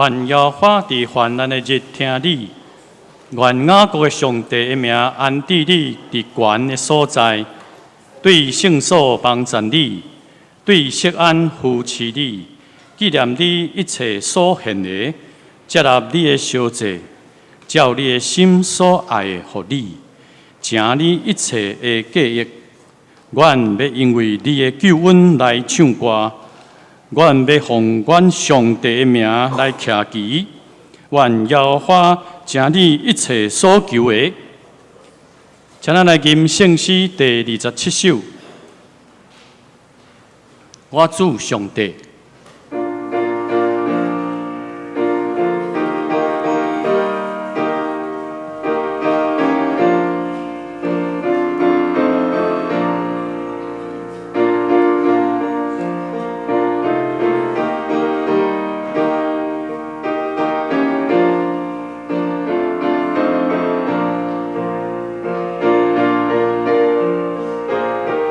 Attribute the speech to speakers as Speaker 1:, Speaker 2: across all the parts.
Speaker 1: 願耶和華佇患難的日聽你，願雅各的上帝的名安置你佇懸的所在，對聖所幫贊你，對錫安扶持你，紀念你一切所獻的，接納你的燒祭，照你的心所愛的予你，成你一切的計劃。阮欲因為你的救恩來唱歌，阮欲奉阮上帝的名來徛旗。願耶和華成你一切所求的。請咱來吟聖詩第27首。我主上帝。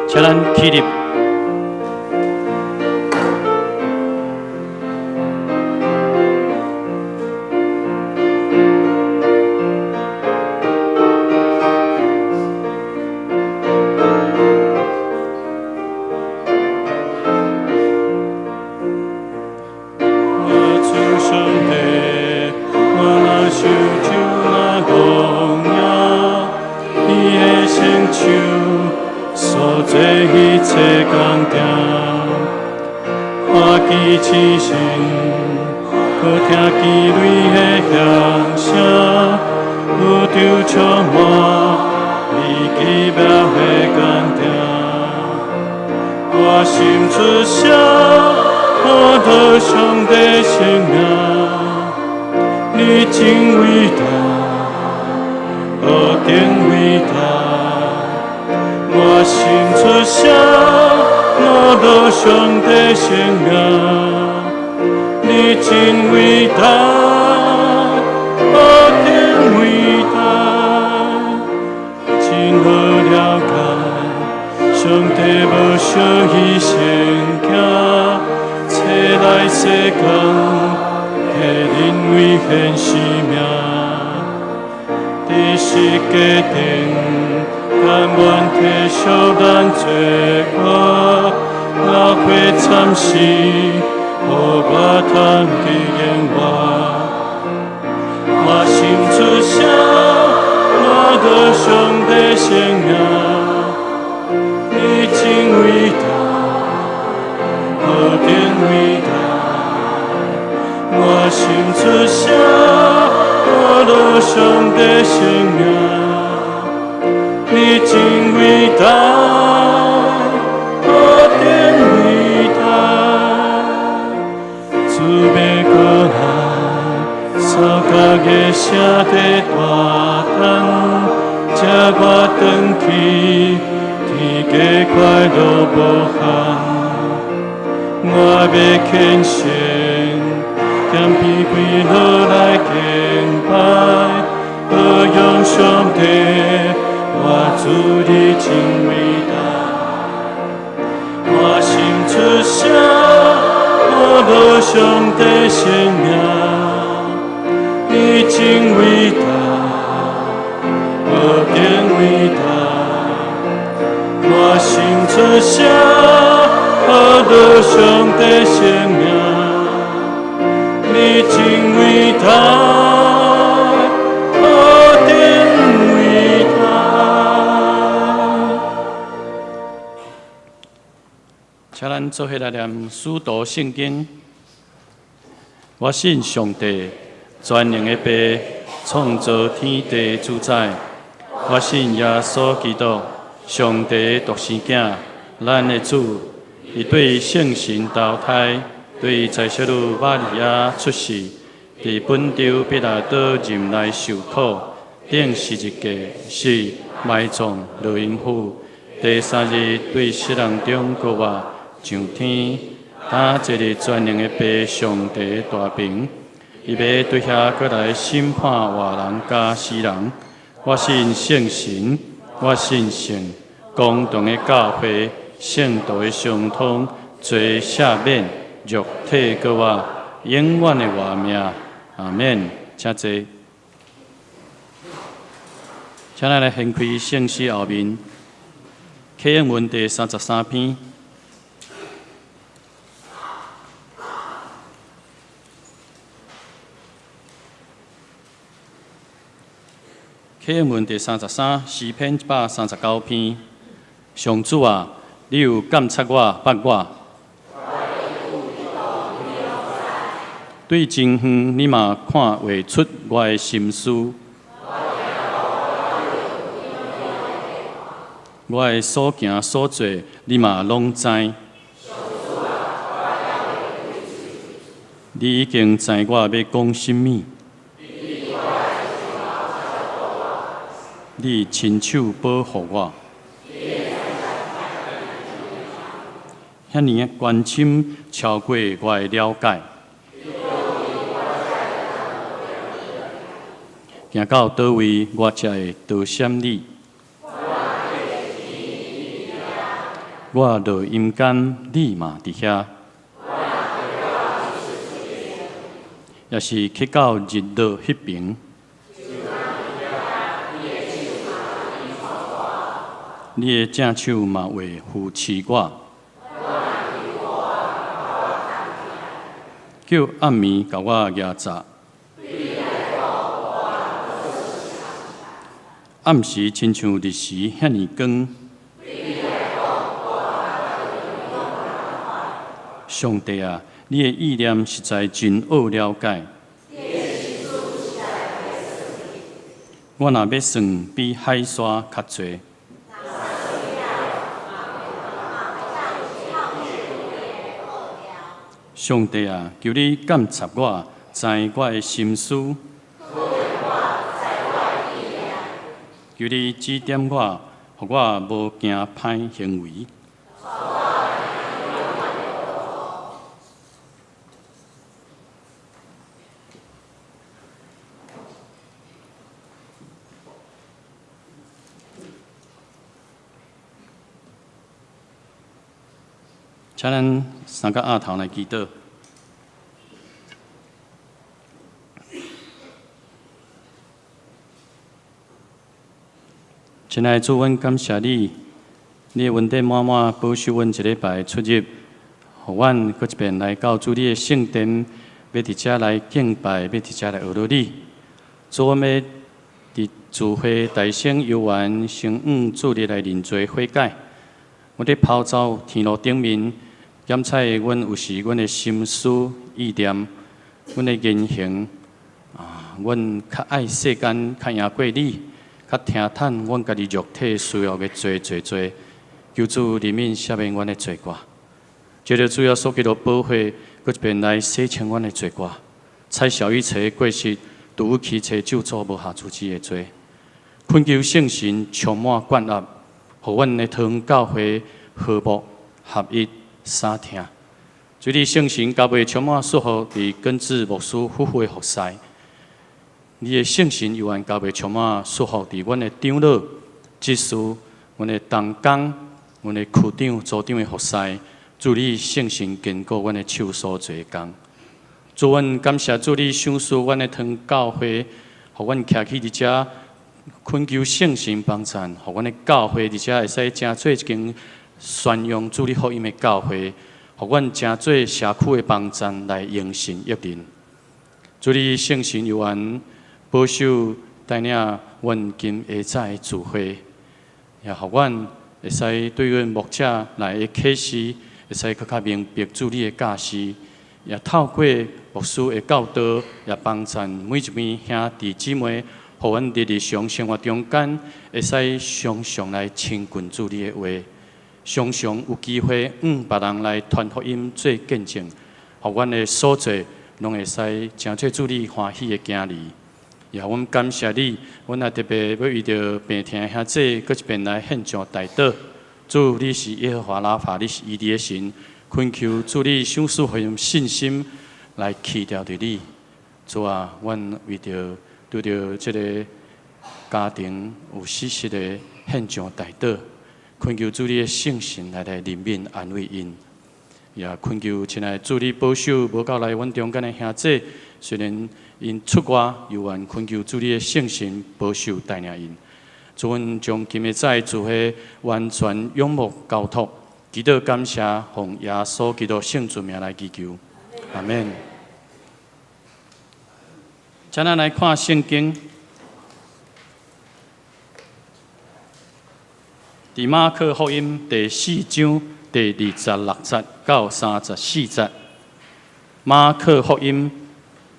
Speaker 1: 請咱起立。我主上帝，我若受咒若戇影，你的聖手所做一切工程，看見起身，閣聽見雷的響聲，宇宙充滿你奇妙的工程。我心出聲，呼號上帝聖名，你真偉大，何等偉大！我心出聲，呼號上帝聖名，你真偉大，何等偉大！真好了解，上帝無小犧牲行，冊來世間，替人類獻生命。佇十架頂，甘願體恤咱罪過，流血慘死，予我通得永活。我心出聲，呼號上帝聖名，你真偉大，何等偉大！我心出聲，呼號上帝聖名，你真偉大，何等偉大！主欲過來，掃家的聖地大等，接我轉去，天家快樂無限。我欲虔誠，謙卑跪落來敬拜，歌頌上帝，我主你真偉大。我心出聲，呼號上帝聖名，你真偉大，何等偉大！我心出聲，呼號上帝聖名，你真偉大，何等偉大！請咱做伙來念使徒聖經。我信上帝，全能的父，創造天地主宰。我信耶穌基督，上帝的獨生囝，咱的主。伊對聖神投胎，對宰相女瑪利亞出世，佇本丟彼拉多任內受苦，釘十字架，死，埋葬，落陰府。第三日對死人中復活，上天，擔坐佇全能的父上帝的大爿。伊欲對遐閣來審判活人佮死人。我信聖神，我信聖公同的教會，聖徒的相通，罪赦免，肉體復活，永遠的活命。阿門。請坐。請咱來掀開聖詩後面，啟應文第33篇。啟應文第33，詩篇139篇。上主啊，你有監察我，捌我。對真遠，你嘛看會出我的心思。我的所行所做，你嘛攏知。你已經知我欲講啥物。你親手保護我。遐爾關深，超過我的了解。行到佗位，我才會逃閃你。我落陰間，你嘛佇遐。抑是去到日落彼爿，你的正手嘛會扶持我。叫暗暝共我蜈紮。暗時親像日時遐爾光。上帝啊，你的意念實在真奧了解。我若欲算，比海沙較濟。上帝啊，求你監察我，知我的心思。求你指點我，予我無行歹行為。請咱三個額頭來祈禱。親愛的主，阮感謝你，你的恩典滿滿，保守阮這禮拜出入，予阮閣一遍來到主你的聖殿，欲佇遮來敬拜，欲佇遮來學你。主，阮欲佇聚會大聲遊玩，先向主你來認罪悔改。阮佇跑走天路頂面，檢查阮有時阮的心思意念，阮的言行啊，阮較愛世間，較贏過你。較聽趁阮家己肉體需要的濟濟濟，求主憐憫赦免阮的罪過。藉著主耶穌基督寶血，閣一遍來洗清阮的罪過，拆消一切過失，除去一切咒詛無瑕疵的罪。懇求聖神充滿灌壓，予阮的桃園教會和睦合一相疼。主你聖神加倍充滿祝福佇根治牧師夫婦的服侍。你的聖神猶原加倍充滿祝福佇阮的長老、執事、阮的同工、阮的區長、組長的服侍。主你聖神堅固阮的手所做工。主，阮感謝主你賞賜阮的桃園教會，予阮徛起佇遮，懇求聖神幫贊，予阮的教會佇遮會使成做一間宣揚主你福音的教會，予阮成做社區的幫贊來榮神益人。主你聖神猶原保守帶領阮今下早的聚會，也予阮會使對阮牧者來的啟示，會使閣較明白主你的教示，也透過牧師的教導，也幫贊每一位兄弟姊妹，予阮佇日常生活中間，會使常常來親近主你的話，常常有機會向別人來傳福音做見證，予阮的所做攏會使成做主你歡喜的囝兒。也阮感謝你，阮也特別欲為著病疼兄姊，閣一遍來獻上代禱。主，你是耶和華拉法，你是醫治的神，懇求主你賞賜予𪜶信心來期待著你。主啊，阮為著拄著這个家庭有死屍的獻上代禱，懇求主你的聖神來來憐憫安慰𪜶。也懇求親愛的主你保守無夠來阮中間的兄弟，雖然𪜶出外，猶原懇求主你的聖神保守帶領𪜶。主，阮將今日早的聚會完全仰望交託，祈禱感謝，奉耶穌基督聖尊名來祈求，阿門。請咱來看聖經，佇馬可福音第四章第二十六節到三十四節。馬可福音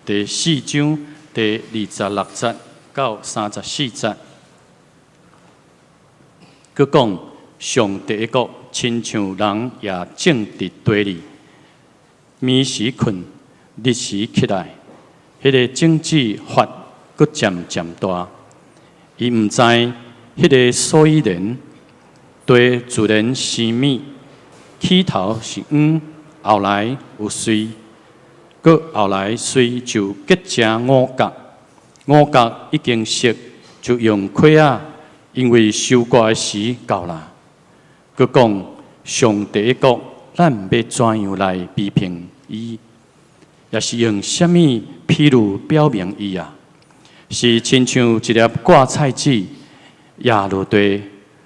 Speaker 1: 第四章第二十六節到三十四節，閣講上帝的國親像人掖種佇地裡，暝時睏，日時起來，彼个種子發，閣漸漸大。伊毋知彼个所以然，地自然生物，起頭是黃，後來有穗，閣後來穗就結成五角，五角已經熟，就用錎仔，因為收割的時到啦。閣講上帝的國，咱欲怎樣來比評伊？抑是用啥物譬喻表明伊啊？是親像一粒掛菜籽掖落地，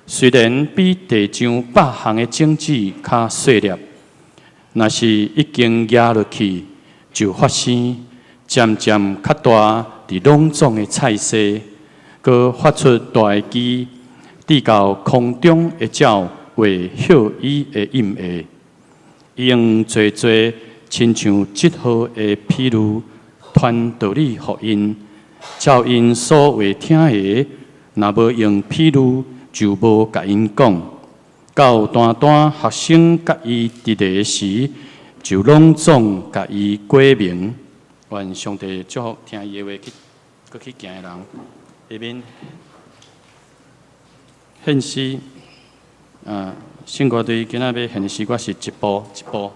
Speaker 1: 雖然比地上百項的種子較細粒，若是已經掖落去，就發生，漸漸較大，佇攏總的菜蒨，閣發出大的枝，直到空中的鳥會歇伊的蔭下。伊用濟濟親像這號的譬喻，傳道理予𪜶，照𪜶所會聽的，若無用譬喻，就無共𪜶講。到單單學生佮伊佇咧時，就攏總共伊解明。願上帝祝福聽伊的話去，閣去行的人。下面獻詩，聖歌隊今仔欲獻的詩歌是一步一步。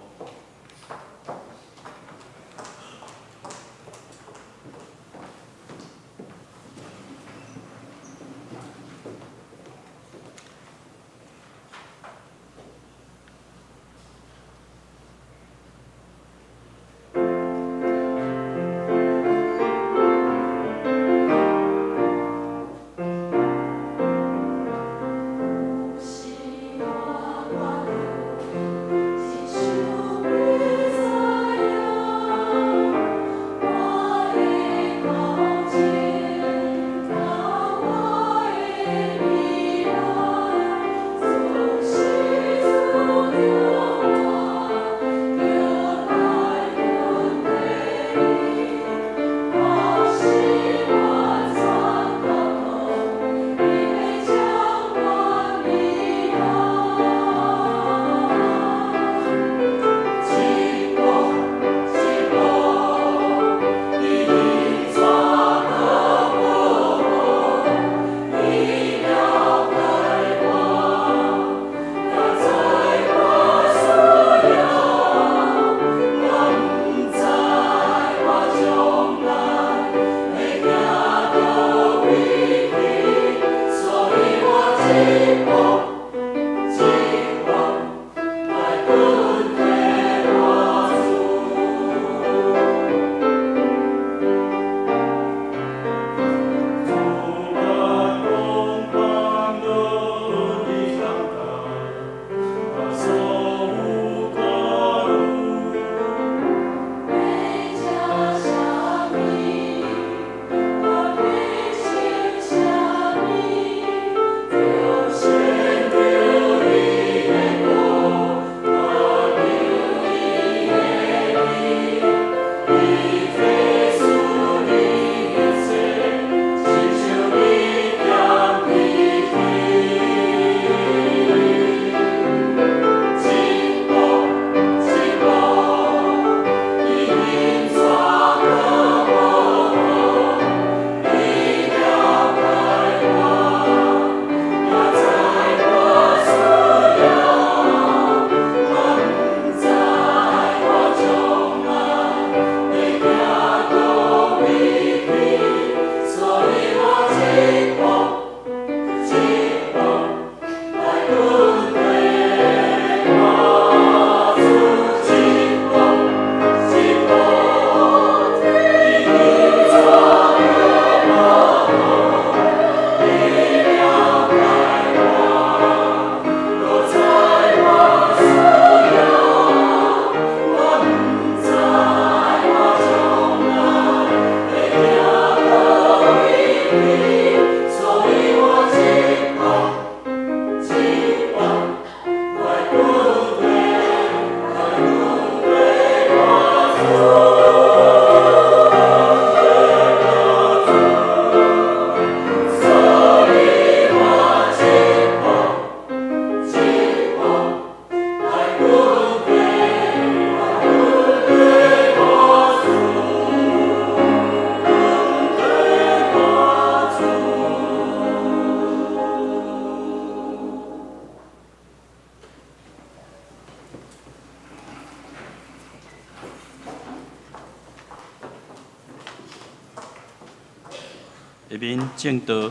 Speaker 1: 面證道，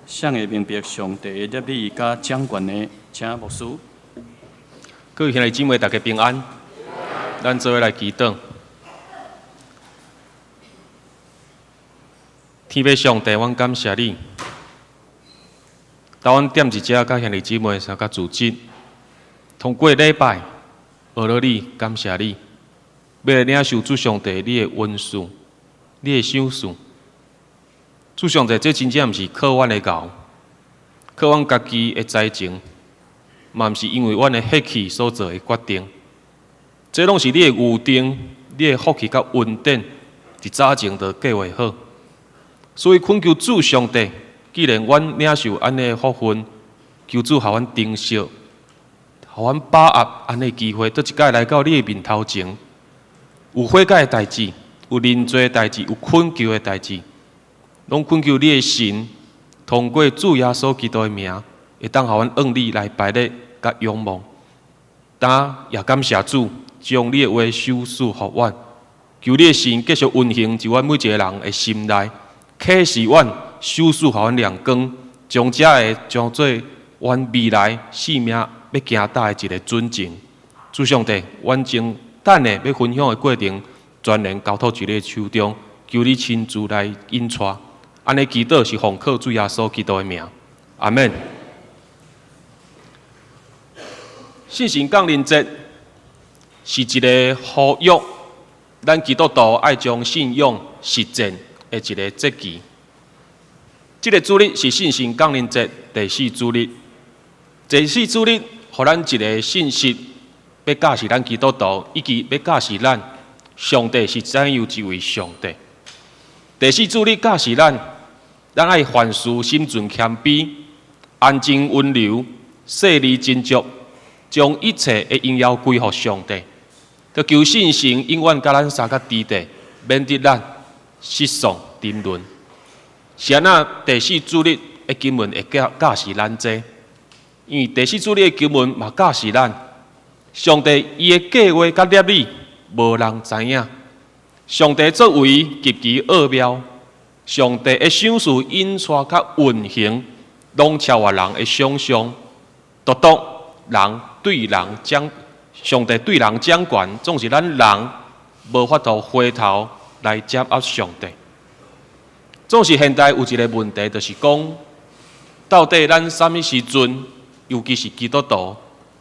Speaker 1: 誰會明白上帝的律例佮掌權呢？請牧師。
Speaker 2: 各位兄弟姊妹，大家平安。咱做伙來祈禱。天父上帝，阮感謝你。當阮踮佇遮佮兄弟姊妹相佮組織，通過禮拜學了你，感謝你，欲來領受主上帝你的恩賜，你的賞賜。主上帝，這真正毋是靠阮的𠢕，靠阮家己的才情，嘛毋是因為阮的血氣所做的決定。這攏是你的預定，你的福氣佮恩典，佇早前就計劃好。所以懇求主上帝，既然阮領受按呢的福分，求主予阮珍惜，予阮把握按呢機會，閣一擺來到你的面頭前，有悔改的代誌，有認罪的代誌，有懇求的代誌，攏懇求你的神，通過主耶穌基督的名，會當予阮向你來排列佮仰望。當也感謝主，將你的話賞賜予阮，求你的神繼續運行佇阮每一个人的心內，啟示阮，賞賜予阮亮光，將這个當做阮未來生命欲行踏的一个準繩。主上帝，阮將等下欲分享的過程，全然交託佇你的手中，求你親自來引帶。按呢祈禱是奉靠主耶穌基督的名，阿們。聖神降臨節是一个呼籲咱基督徒愛將信仰實踐的一个節期。這个主日是聖神降臨節第四主日。第四主日，予咱一个信息，欲教示咱基督徒，以及欲教示咱，上帝是怎樣一位上帝。第四主日教示咱，咱愛凡事心存謙卑，安靜溫柔，細膩斟酌，將一切的榮耀歸予上帝。就求聖神永遠佮咱相佮佇地，免得咱失喪沉淪。是按怎第四主日的經文會教教示咱這？因為第四主日的經文嘛教示咱，上帝伊的計劃佮律例，無人知影。上帝作為極其奧妙，上帝的賞賜引帶佮運行，攏超越人的想像。獨獨人對人掌，上帝對人掌權，總是咱人無法度回頭來掌握上帝。總是現代有一个問題，就是講，到底咱啥物時陣，尤其是基督徒，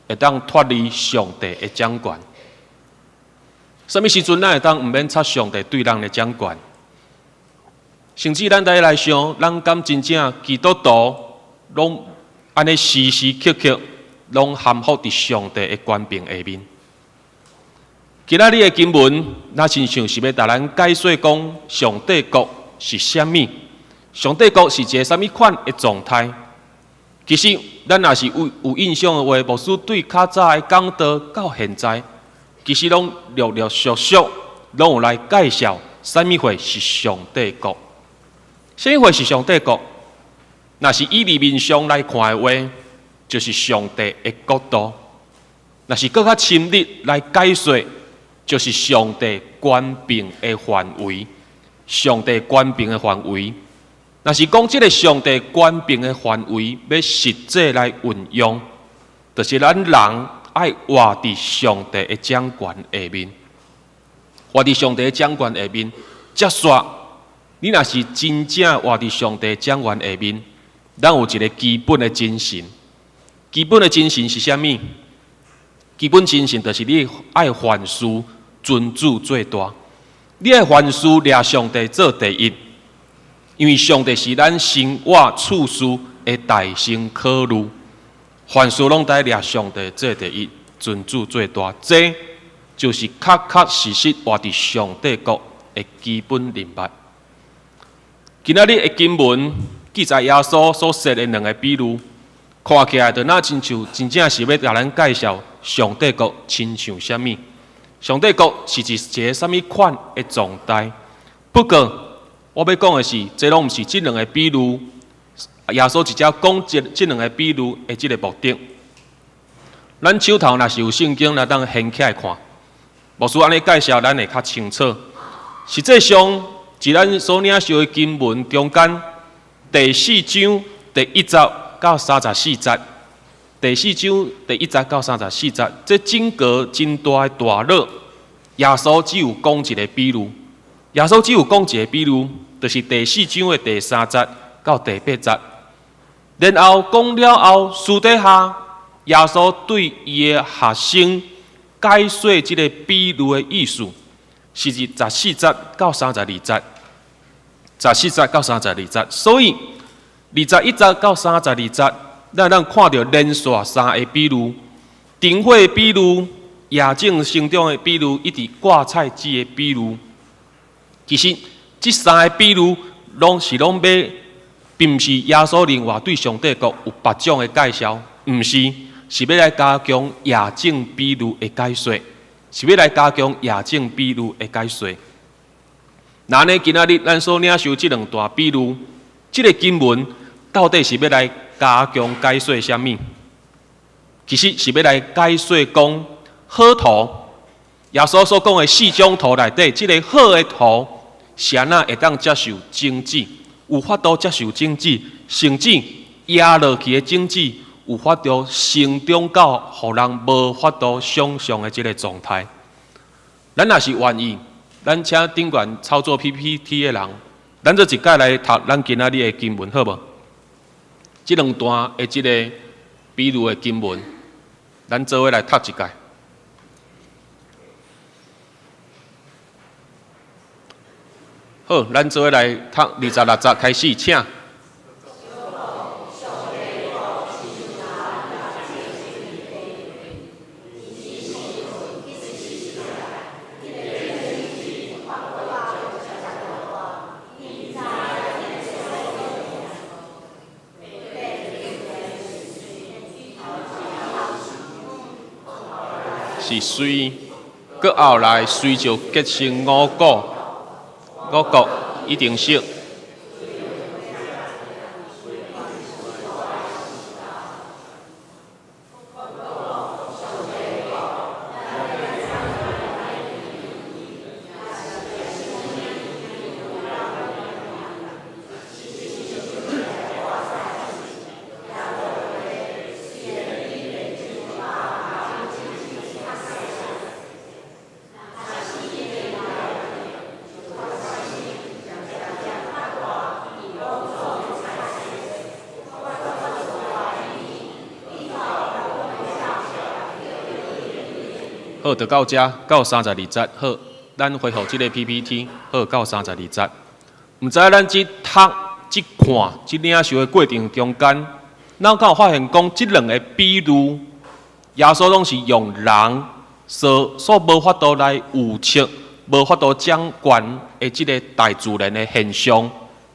Speaker 2: 會當脫離上帝的掌權？啥物時陣咱會當毋免插上帝對咱的掌權？甚至咱來來想，咱敢真正基督徒攏按呢時時刻刻攏降服佇上帝的權柄下面？今仔日的經文，若親像是欲共咱解說講上帝國是啥物？上帝國是一个啥物款的狀態？其實，咱若是有有印象的話，牧師對較早的講道到現在，其實攏陸陸續續攏有來介紹啥物貨是上帝國。啥物貨是上帝國？若是以字面上來看的話，就是上帝的國度；若是閣較深入來解說，就是上帝權柄的範圍。上帝權柄的範圍，若是講這个上帝權柄的範圍欲實際來運用，就是咱人愛活佇上帝的掌權下面，活佇上帝的掌權下面。接續，你若是真正活佇上帝掌權下面，咱有一个基本的精神。基本的精神是啥物？基本精神就是你愛凡事尊主做大。你愛凡事掠上帝做第一，因為上帝是咱生活處事的大先考慮。凡事攏得掠上帝做第一，尊主做大，這就是確確實實活佇上帝國的基本認識。今仔日的經文記載耶穌所設的兩个比喻，看起來就若親像真正是欲共咱介紹上帝國親像啥物。上帝國是一個啥物款的狀態？不過，我欲講的是，這攏毋是這兩个比喻。耶穌直接講這這兩个比喻的這个目的。咱手頭若是有聖經，來當掀起來看，牧師按呢介紹，咱會較清楚。實際上，佇咱所領受的經文中間，第四章第一節到三十四節，第四章第一節到三十四節，這整個真大的段落，耶穌只有講一个比喻。耶穌只有講一个比喻，就是第四章的第三節到第八節。然後講了後，私底下耶穌對伊的學生解說這个比喻的意思，是佇十四節到三十二節，十四節到三十二節。所以二十一節到三十二節，咱會當看著連續三个比喻：燈火的比喻、夜種生長的比喻，以及掛菜籽的比喻。其實這三个比喻攏是攏欲，並毋是耶穌另外對上帝國有別種的介紹，毋是，是欲來加強夜種比喻的解說，是欲來加強夜種比喻的解說。那呢，今仔日咱所領受這兩段比喻，這个經文到底是欲來加強解說啥物？其實是欲來解說講好土，耶穌所講的四種土內底，這个好的土是按怎會當接受種子，有法度接受種子，甚至壓落去的種子有法度成長到予人無法度想像的這个狀態。咱若是願意，咱請頂懸操作 PPT 的人，咱做一擺來讀咱今仔日的經文，好無？這兩段的這个比喻的經文，咱做伙來讀一擺。好，咱做伙來讀二十六節開始，請。是穗，閣後來穗就結成五穀，五穀已經熟。好，就到遮，到三十二節。好，咱恢復這个 PPT。好，到三十二節。毋知咱這讀、這看、這領受的過程中間，咱敢有發現講，這兩个比喻，耶穌攏是用人所無法度來預測、無法度掌權的這个大自然的現象，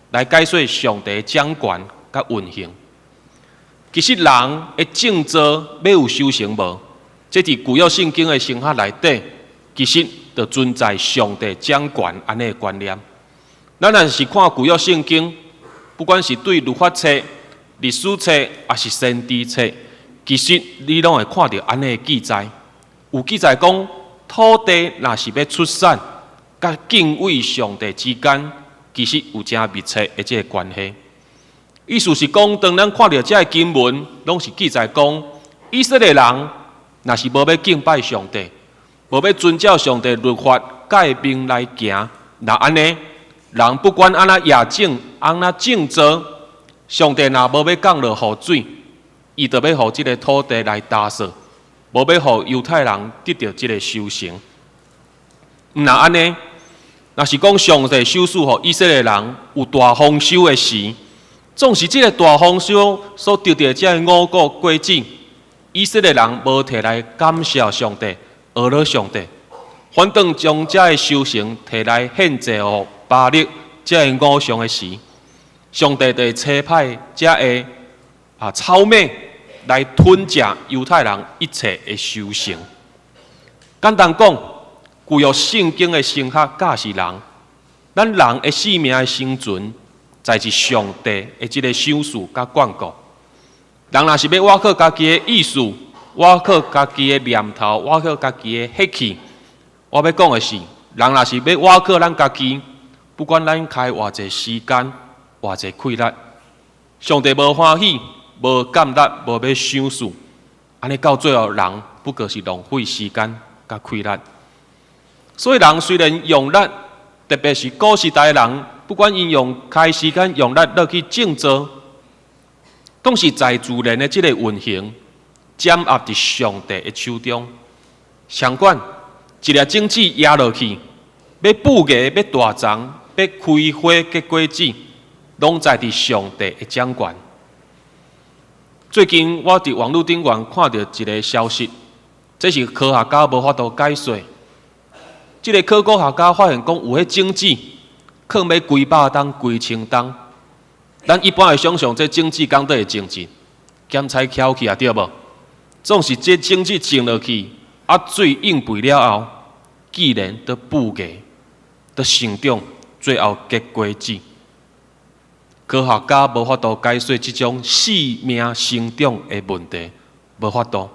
Speaker 2: 來解說上帝掌權佮運行。其實人的種造欲有收成無？這佇舊約聖經的神學內底，其實就存在上帝掌權按呢的觀念。咱若是看舊約聖經，不管是對律法冊、歷史冊，抑是先知冊，其實你攏會看著按呢的記載。有記載講，土地若是欲出產，佮敬畏上帝之間，其實有誠密切的這个關係。意思是講，當咱看著這个經文，攏是記載講，以色列人若是無欲敬拜上帝，無欲遵照上帝律法誡命來行，若按呢，人不管按怎野種，按怎種植，上帝若無欲降落雨水，伊就欲予這个土地來焦燥，無欲予猶太人得著這个收成。毋若按呢，若是講上帝賞賜予以色列人有大豐收的時，總是這个大豐收所得著的這个五穀果子，以色列人無提來感謝上帝，呵咾上帝，反轉將這个收成提來獻祭予巴力這个偶像的時，上帝就會差派這个草蜢來吞食猶太人一切的收成。簡單講，舊約聖經的神學教示人，咱人的性命的生存，在佇上帝的這个賞賜佮眷顧。人若是欲倚靠家己的意思，倚靠家己的念頭，倚靠家己的血氣，我欲講的是，人若是欲倚靠咱家己，不管咱開偌濟時間，偌濟氣力，上帝無歡喜，無感力，無欲賞賜，按呢到最後人不過是浪費時間佮氣力。所以人雖然用力，特別是古時代人，不管𪜶用開時間用力落去種作，總是在自然的這个運行，掌握佇上帝的手中。相反，一粒種子壓落去，欲布芽、欲大叢、欲開花結果子，攏在佇上帝的掌權。最近我佇網路頂懸看著一个消息，這是科學家無法度解說。這个考古學家發現講，有彼種子，囥欲幾百冬、幾千冬。咱一般會想像，這種子敢佗會種植，檢採澆去啊，對無？總是這種子種落去，啊水應肥了後，竟然閣布芽，閣成長，最後結果子。科學家無法度解說這種生命成長的問題，無法度。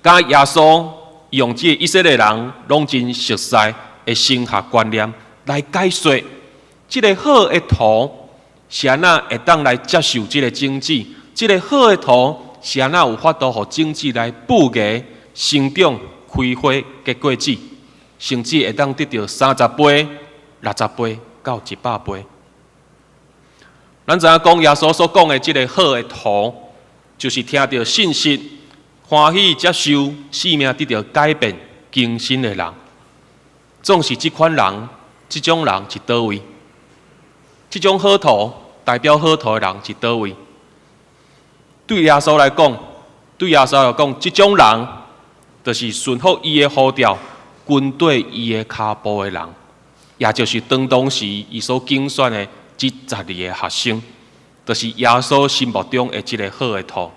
Speaker 2: 敢耶穌用這个以色列人攏真熟悉的神學觀念來解說，這个好的土是按怎會當來接受這个種子？這个好的土是按怎有法度予種子來布芽、成長、開花、結果子，甚至會當得著30倍、60倍到100倍。咱知影講耶穌所講的這个好的土，就是聽著信息，歡喜接受，生命得著改變、更新的人。總是這款人，這種人佇佗位？這種好土代表好土的人佇佗位？對耶穌來講，對耶穌來講，這種人就是順服伊的呼召，跟綴伊的跤步的人，也就是當當時伊所揀選的這12个學生，就是耶穌心目中的這个好的土。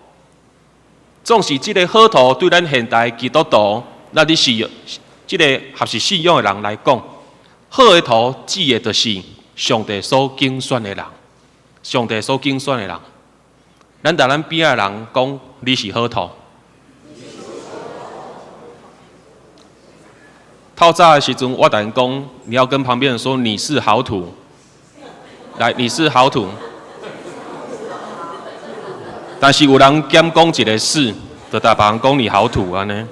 Speaker 2: 總是這个好土對咱現代基督徒，咱你是這个合適信仰的人來講，好的土指的就是上帝所揀選的人，上帝所揀選的人。咱共咱邊仔的人講，你是好土。透早的時陣，我共𪜶講，你要跟旁邊人說你是好土。來，你是好土。但是有人減講一个是，就共別人講你好土按呢。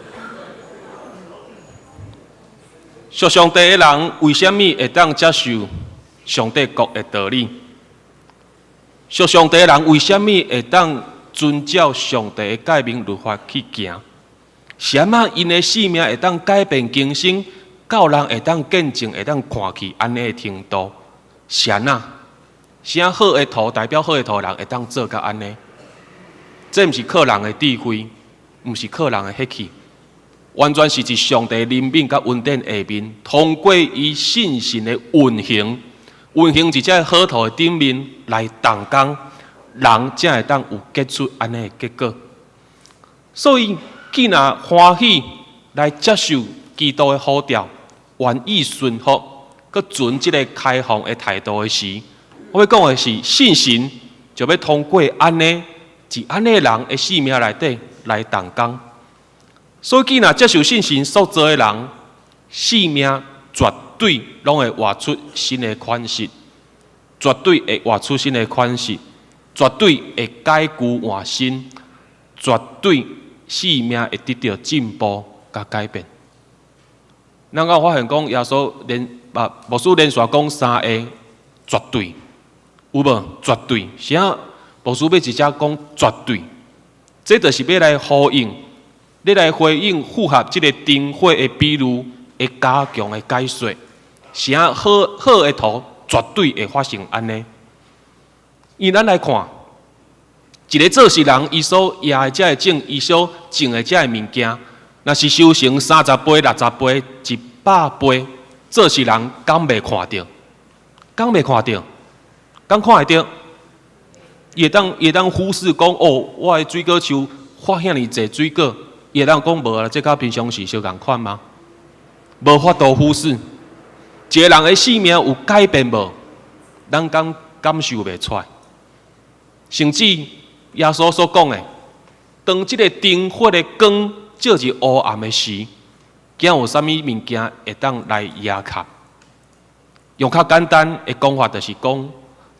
Speaker 2: 屬上帝的人為啥物會當接受上帝國的道理？屬上帝的人為啥物會當遵照上帝的誡命律法去行？是按怎𪜶的生命會當改變更新，到人會當見證、會當看去按呢的程度？是按怎？啥好的土代表好的土的人會當做到按呢？這毋是靠人的智慧，毋是靠人的血氣，完全是佇上帝憐憫佮恩典下面，通過伊信神的運行，運行佇這好土的頂面來動工，人才會當有結出按呢的結果。所以，既若歡喜來接受基督的呼召，願意順服，閣存這个開放的態度的時，我欲講的是，信神就欲通過按呢，佇按呢人的生命內底來動工。所以，既若接受信神所造的人，生命絕對攏會活出新的款式，絕對會活出新的款式，絕對會改舊換新，絕對生命會得著進步佮改變。咱敢有發現講耶穌連啊牧師連續講三个絕對，有無？絕對，啥？牧師欲直接講絕對，這就是欲來呼應，欲來回應符合這个燈火的比喻的加強的解說。啥好好的土絕對會發生按呢？以咱來看，一个做事人，伊所掖的這个種，伊所種的這个物件，若是收成30倍、60倍、100倍，做事人敢袂看著？敢袂看著？敢看會著？伊會當伊會當忽視講哦，我的水果樹發遐爾濟水果，伊會當講無啊？這佮平常時相仝款嗎？無法度忽視。一个人的生命有改變無？咱敢感受袂出來。甚至耶穌所講的，當這个燈火的光照入烏暗的時，敢有啥物物件會當來遮蓋？用較簡單的講法，就是講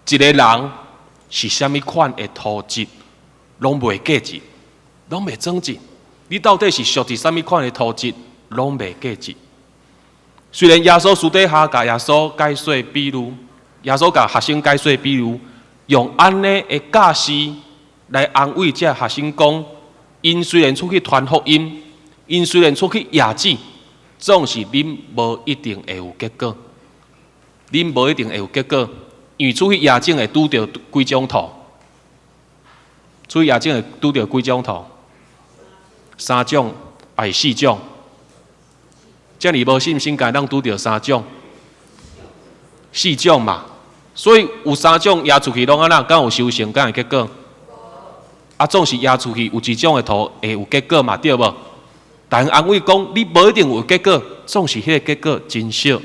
Speaker 2: 一个人是啥物款的土質，攏袂價值，攏袂裝進。你到底是屬佇啥物款的土質，攏袂價值。雖然耶穌私底下共耶穌解說比喻，耶穌共學生解說比喻，用按呢的教示來安慰這學生講，𪜶雖然出去傳福音，𪜶雖然出去掖子，總是恁無一定會有結果，恁無一定會有結果，因為出去掖種會拄著幾種土，出去掖種會拄著幾種土，三種抑是四種？遮爾無信心，敢會當拄著三種、四種嘛？所以有三種掖出去攏按怎？敢有收成？敢有結果？啊，總是掖出去有一種的土會有結果嘛？對無？但安慰講，你無一定有結果，總是彼個結果真少。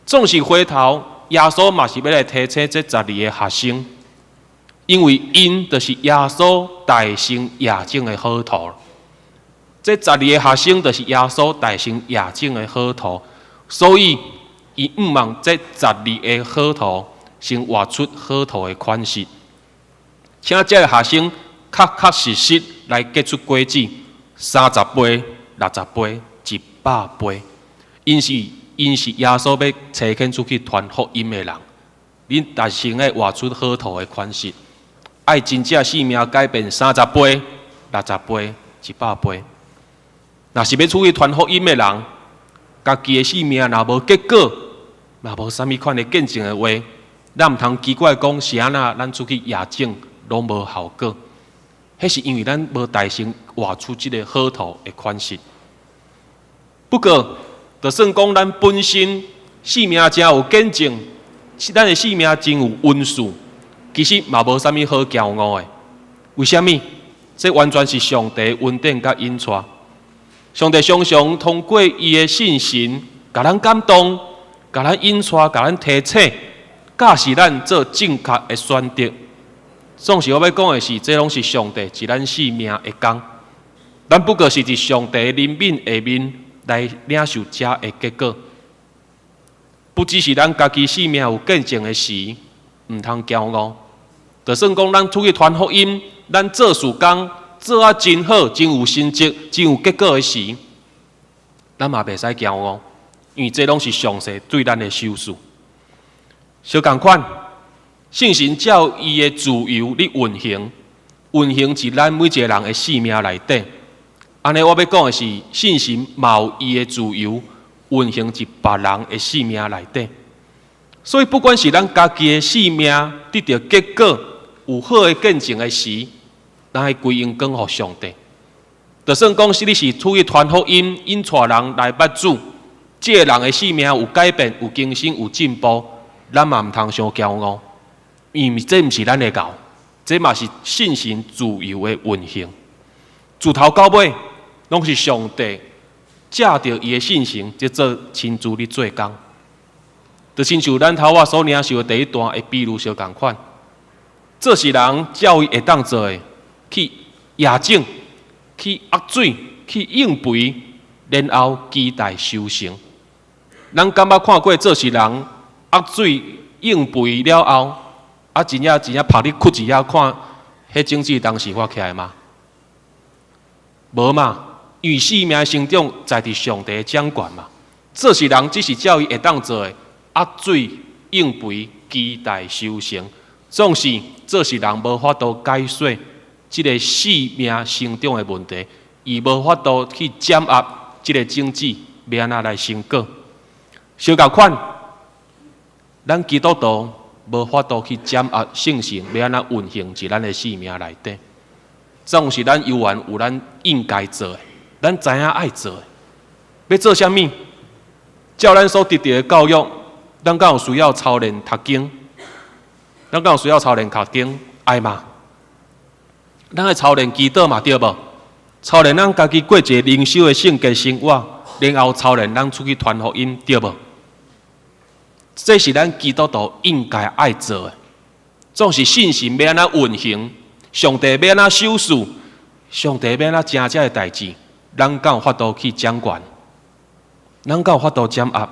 Speaker 2: 總是回頭，耶穌嘛是欲來提醒這十二個學生，因為𪜶就是耶穌代先掖種的好土。這十二個學生就是耶穌代先掖種的好土，所以伊向望這十二個好土先活出好土的款式，請這个學生確確實實來結出果子，30倍、60倍、100倍。𪜶是耶穌欲差遣出去傳福音的人，恁代先愛活出好土的款式，愛真正生命改變三十倍、六十倍、一百倍。若是欲出去傳福音的人，家己的生命若無結果，若無啥物款的見證的話，咱毋通奇怪講是按怎咱出去掖種攏無效果。彼是因為咱無代先活出這个好土的款式。不過，就算講咱本身生命誠有見證，咱的生命真有恩賜，其實嘛無啥物好驕傲的。為啥物？這完全是上帝恩典佮引帶。上帝常常通過伊的聖神，共咱感動，共咱引帶，共咱提醒，教示咱做正確的選擇。總是我欲講的是，這攏是上帝佇咱生命的工。咱不過是佇上帝憐憫下面來領受這的結果。不只是咱家己生命有見證的時，毋通驕傲。就算講咱出去傳福音，咱做事工做啊真好，真有成績，真有結果的時，咱嘛袂使驕傲，因為這攏是上帝對咱的賞賜。相仝款，聖神照伊的自由咧運行，運行佇咱每一个人的生命內底。按呢，我欲講的是，聖神嘛有伊的自由運行佇別人的生命內底。所以，不管是咱家己的生命得著結果，有好的見證的時，咱愛歸榮光予上帝。就算講是你是出去傳福音，引帶人來捌主，這个人的生命有改變、有更新、有進步，咱嘛毋通傷驕傲，因為這毋是咱的𠢕，這嘛是聖神自由的運行。自頭到尾，攏是上帝藉著伊的聖神，這做親自咧做工。就親像咱頭仔所領受的第一段的比喻相仝款，做事人照伊會當做的，去掖種、去壓水、去應肥，然後期待收成。咱敢捌看過做事人壓水、應肥了後，啊，真正真正曝咧窟佇遐看，彼種子當時發起來嗎？無嘛，因為生命成長在佇上帝掌權嘛。做事人只是照伊會當做的，壓水、應肥，期待收成。總是做事人無法度解說這个生命成長的問題，伊無法度去掌握這个種子欲按怎來成果。相仝款，咱基督徒無法度去掌握聖神欲按怎運行佇咱的生命內底。總是咱猶原有咱應該做的，咱知影愛做的，欲做啥物？照咱所得著的教育，咱敢有需要操練讀經？咱敢有需要操練讀經？愛嗎？咱愛操練祈禱嘛，對無？操練咱家己過一个靈修的聖潔生活，然後操練咱出去傳福音，對無？這是咱基督徒應該愛做的。總是聖神欲按怎運行，上帝欲按怎賞賜，上帝欲按怎成這个代誌，咱敢有法度去掌權？咱敢有法度掌握？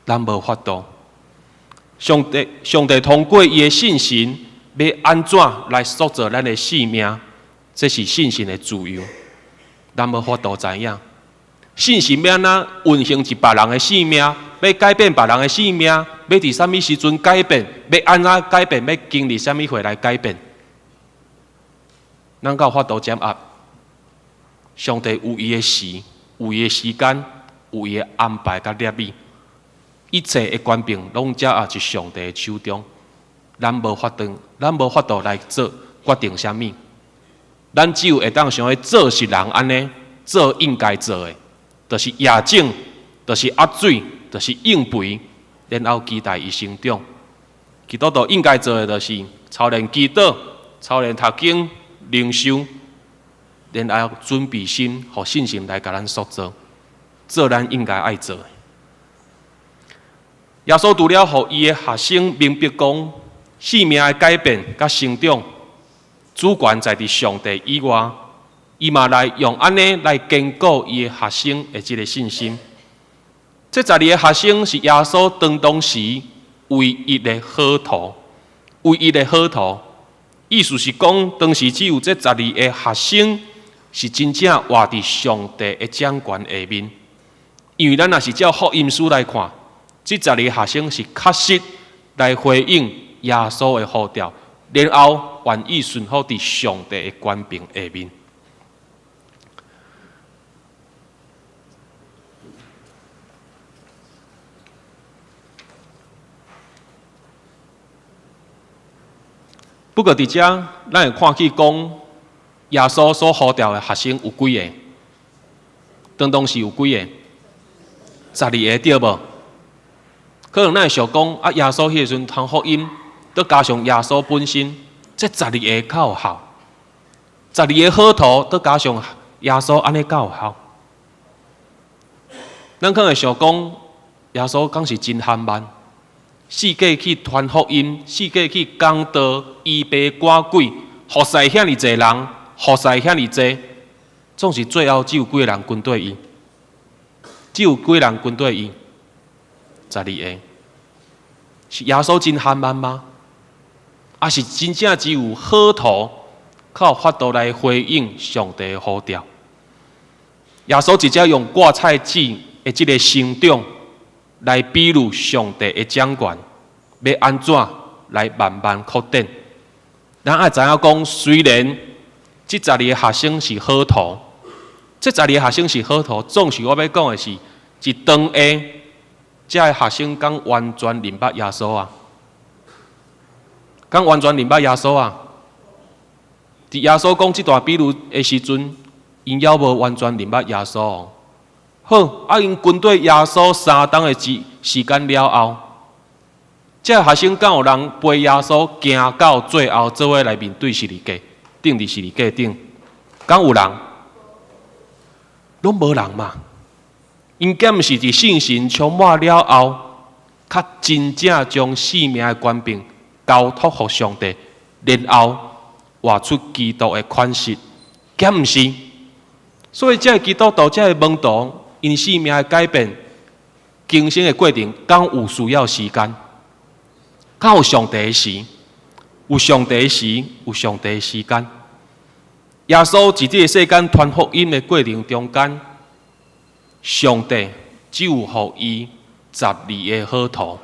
Speaker 2: 咱無法度。上帝通過伊的聖神欲按怎來塑造咱的生命，這是信神的自由。咱無法度知影，信神欲按怎運行佇別人的生命，欲改變別人的生命，欲佇啥物時陣改變，欲按怎改變，欲經歷啥物貨來改變，咱敢有法度掌握？上帝有伊的時，有伊的時間，有伊的安排佮立意，一切的權柄攏掌握佇上帝的手中。咱無法度，咱無法度來做決定啥物。咱只有會當想欲做是人按呢做應該做的，就是掖種，就是壓水，就是應肥，然後期待伊成長。基督徒應該做的，就是操練祈禱、操練讀經、靈修，然後準備心，予信心來共咱塑造，做咱應該愛做的。耶穌除了予伊的學生明白講，生命的改變佮成長，主權在佇上帝以外，伊嘛來用按呢來堅固伊的學生的這个信心。這十二个學生是耶穌當當時唯一的好徒，唯一的好徒。意思是講，當時只有這十二个學生是真正活佇上帝的掌權下面。因為咱若是照福音書來看，這十二个學生是確實來回應耶穌的呼召，然後願意順服佇上帝的權柄下面。不過佇遮，咱會看見講，耶穌所呼召的學生有幾个？當當時有幾个？十二个對無？可能咱會想講，啊，耶穌彼个時陣傳福音，閣加上耶穌本身，這十二个敢有效？十二个好徒，閣加上耶穌，按呢敢有效？咱可能會想講，耶穌敢是真憨慢？四界去傳福音，四界去講道，醫病趕鬼，服侍遐爾濟人，服侍遐爾濟，總是最後只有幾个人跟綴伊？只有幾个人跟綴伊？十二个，是耶穌真憨慢嗎？抑是真正只有好徒較有法度來回應上帝的呼召？耶穌直接用掛菜籽的這个成長來比喻上帝的掌權，欲按怎來慢慢擴展。咱愛知影講，雖然這十二个學生是好徒，這十二个學生是好徒，總是我欲講的是，佇當下，這个學生敢完全認捌耶穌啊？敢完全認捌耶穌啊？佇耶穌講這段比喻的時陣，𪜶猶無完全認捌耶穌。好，啊，𪜶跟綴耶穌三冬的時時間了後，這个學生敢有人陪耶穌行到最後，做伙來面對十字架，釘佇十字架頂，敢有人？攏無人嘛。𪜶敢毋是佇聖神充滿了後，較真正將生命的權柄交託予上帝，然後活出基督的款式，敢毋是？所以，這个基督徒、這个門徒，𪜶生命的改變、更新的過程，敢有需要時間？敢有上帝的時？有上帝的時，有上帝的時間。耶穌佇這个世間傳福音的過程中間，上帝只有予伊十二个好徒。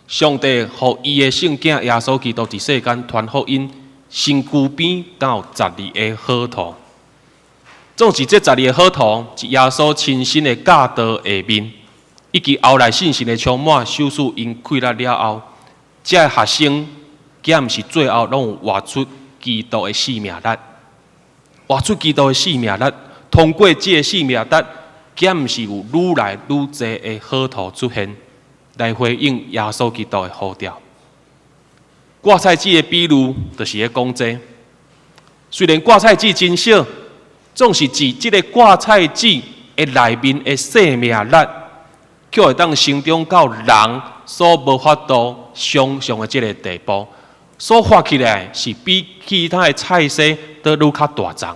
Speaker 2: 上帝予伊的聖囝耶穌基督佇世間傳福音，身軀邊敢有十二个好徒。總是這十二个好徒，佇耶穌親身的教導下面，以及後來信心的充滿、修士𪜶氣力了後，這个學生，敢毋是最後攏有活出基督的生命力，活出基督的生命力。通過這个生命力，敢毋是有愈來愈濟的好徒出現，來回應耶穌基督的呼召。掛菜籽的比喻，就是咧講這个。雖然掛菜籽真小，總是指這个掛菜籽的內面的生命力，卻會當成長到人所無法度想像的這个地步，所發起來是比其他的菜蒔閣愈較大叢。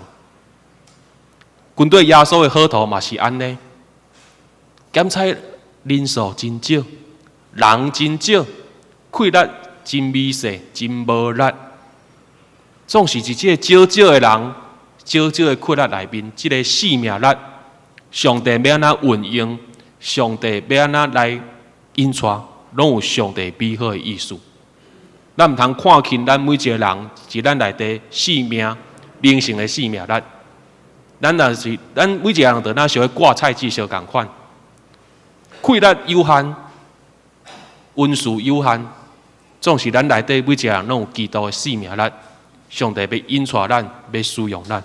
Speaker 2: 跟綴耶穌的好徒嘛是按呢，檢採人數真少，人真少，氣力真微細，真無力。總是佇這個少少的人，少少的氣力內面，這个生命力，上帝欲按怎運用，上帝欲按怎來引帶，攏有上帝美好的意思。咱毋通看輕咱每一个人，佇咱內底生命、靈性的生命力。咱若是咱每一個人，就若像割菜籽相仝款，氣力有限，恩賜有限，總是咱內底每一個人攏有基督的生命力，上帝欲引帶咱，欲使用咱。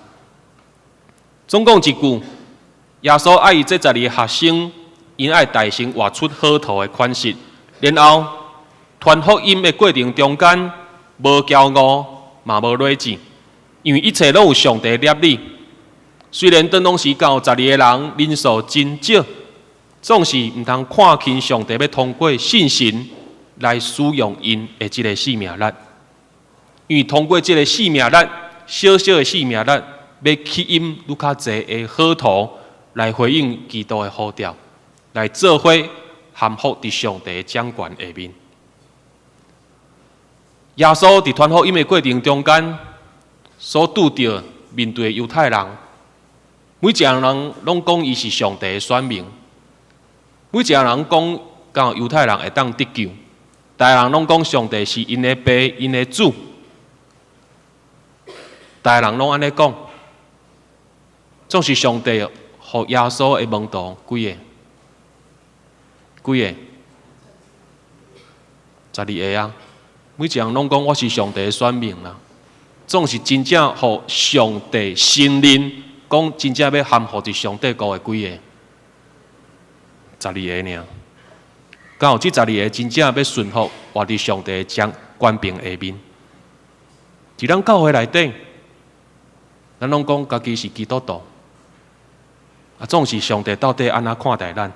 Speaker 2: 總講一句，耶穌愛伊這十二个學生，𪜶愛大聲活出好土的款式，然後傳福音的過程中間，無驕傲，嘛無劣質，因為一切攏有上帝攝理。雖然當當時教十二個人人數真少，總是毋通看輕上帝欲通過信心來使用𪜶的這个生命力，因為通過這个生命力，小小的生命力，欲吸引愈較濟的好徒來回應基督的呼召，來做伙降服佇上帝的掌權下面。耶穌佇傳福音的過程中間，所拄著面對猶太人，每一个人攏講伊是上帝的選民，每一个人講講猶太人會當得救，逐个人攏講上帝是𪜶的爸、𪜶的主，逐个人攏按呢講，總是上帝予耶穌的門徒幾個？幾個？十二个啊！每一个人攏講我是上帝的選民啦，總是真正予上帝承認，講真正欲降服佇上帝國的幾个？十二个爾。敢有這十二个真正欲順服，活佇上帝的掌權柄下面？佇咱教會內底，咱攏講家己是基督徒，啊，總是上帝到底按怎看待咱？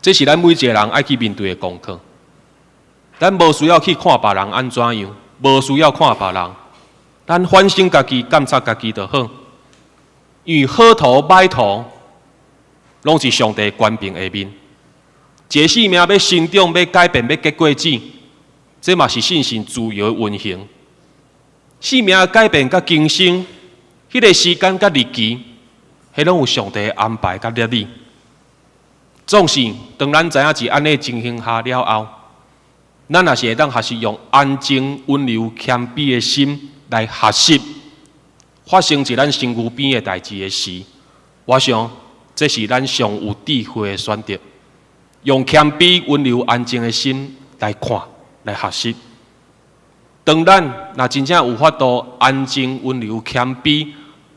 Speaker 2: 這是咱每一个人愛去面對的功課。咱無需要去看別人按怎樣，無需要看別人，咱反省家己、監察家己就好。因為好土歹土，攏是上帝權柄下面。一個生命欲成長、欲改變、欲結果子，這嘛是信心自由的運行。生命改變佮更新，彼个時間佮日期，彼攏有上帝的安排佮設立。總是當咱知影是按呢情形下了後，咱若是會當學習用安靜、溫柔、謙卑的心來學習，發生佇咱身軀邊的代誌的時，我想這是咱上有智慧的選擇。用謙卑、溫柔、安靜的心來看、來學習。當咱若真正有法度安靜、溫柔、謙卑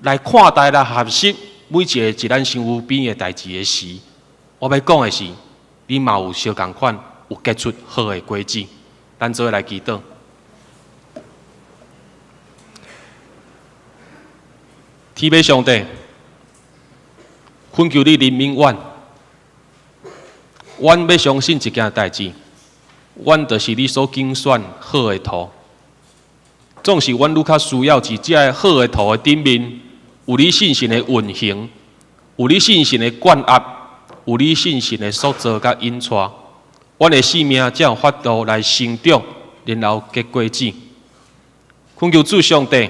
Speaker 2: 來看待、來學習每一个佇咱身軀邊的代誌的時，我欲講的是，你嘛有相仝款有結出好的果子。咱做伙來祈禱。天父上帝，懇求你憐憫阮，阮欲相信一件代誌，阮就是你所揀選好的土。總是阮愈較需要佇這个好的土的頂面，有你信心的運行，有你信心的灌壓，有你信心的塑造佮引帶，阮的生命才有法度來成長，然後結果子。懇求主上帝，